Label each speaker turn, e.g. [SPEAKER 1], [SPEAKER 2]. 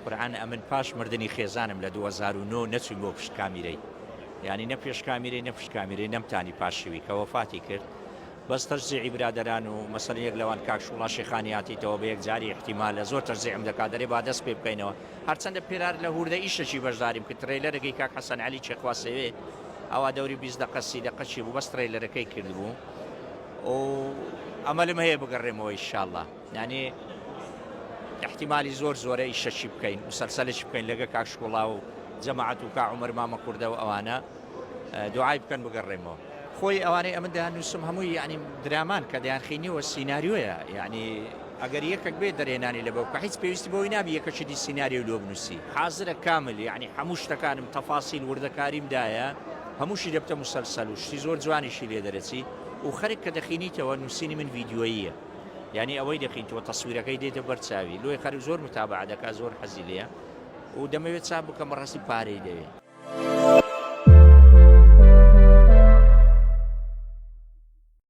[SPEAKER 1] قورعان ئەمن پاش مردنی خێزانم لە 2009 نەچووین بۆ پشت کامیرەی یانی نە پێش کامیرەی نە پشت کامیرەی نەمتانی پاشیوی کە وەفاتی کرد بەس تەشجیعی برادەران و مەسەلەن یەک لەوان کاک شوڵا شێخانی هاتیتەوە بە یەکجاری ئیحتیمالە زۆر تەشجیعم دەکات دەرێ با دەست پێ بکەینەوە هەرچەندە پێرار لە هوردە ئیشەکی بەشداریم کرد ترەیلەرەکەی کاک حەسەن عەلی چێخوا سێوێ ئەوا دەوری 20 دەقە سی دەقە چی بوو بەس ترەیلەرەکەی کردبوو و ئەمەلم هەیە بگەڕێمەوە ئیشاڵڵا یانی احتیمالی زۆر زۆرە ئیشەکی بکەین مسەلسەلێکی بکەین لەگە کاک شکۆڵا و جەماعەت و کا عومەر مامە کوردە و ئەوانە دوعای بکەن بگەڕێمەوە. خۆی ئەوانەی ئەمن دەیان نووسم هەمووی یعنی درامان کە دەیان خینیەوە سیناریۆیە یعنی ئەگەر یەکێک بێ دەرهێنانی لە بەو کە هیچ پێویستی بەوەی نابی یەکەکی دی سیناریۆ لۆ بنووسی حازرە کامل یعنی هەموو شتەکانم تەفاسیل وردەکاریم دایە هەمووشی دەبتە مسەلسەل و شتی زۆر جوانیشی لێ دەرەچی و خەرک کە دەخینیتەوە نووسینی من ڤیدیۆییە یعنی ئەوەی دەخینتەوە تەسویرەکەی دێتە بەر چاوی لۆی خەرک زۆر متابعە دەکا زۆر حەزی لێیە و دەمەوێت چاپ بکەم بەڕاستی پارەی دەوێ.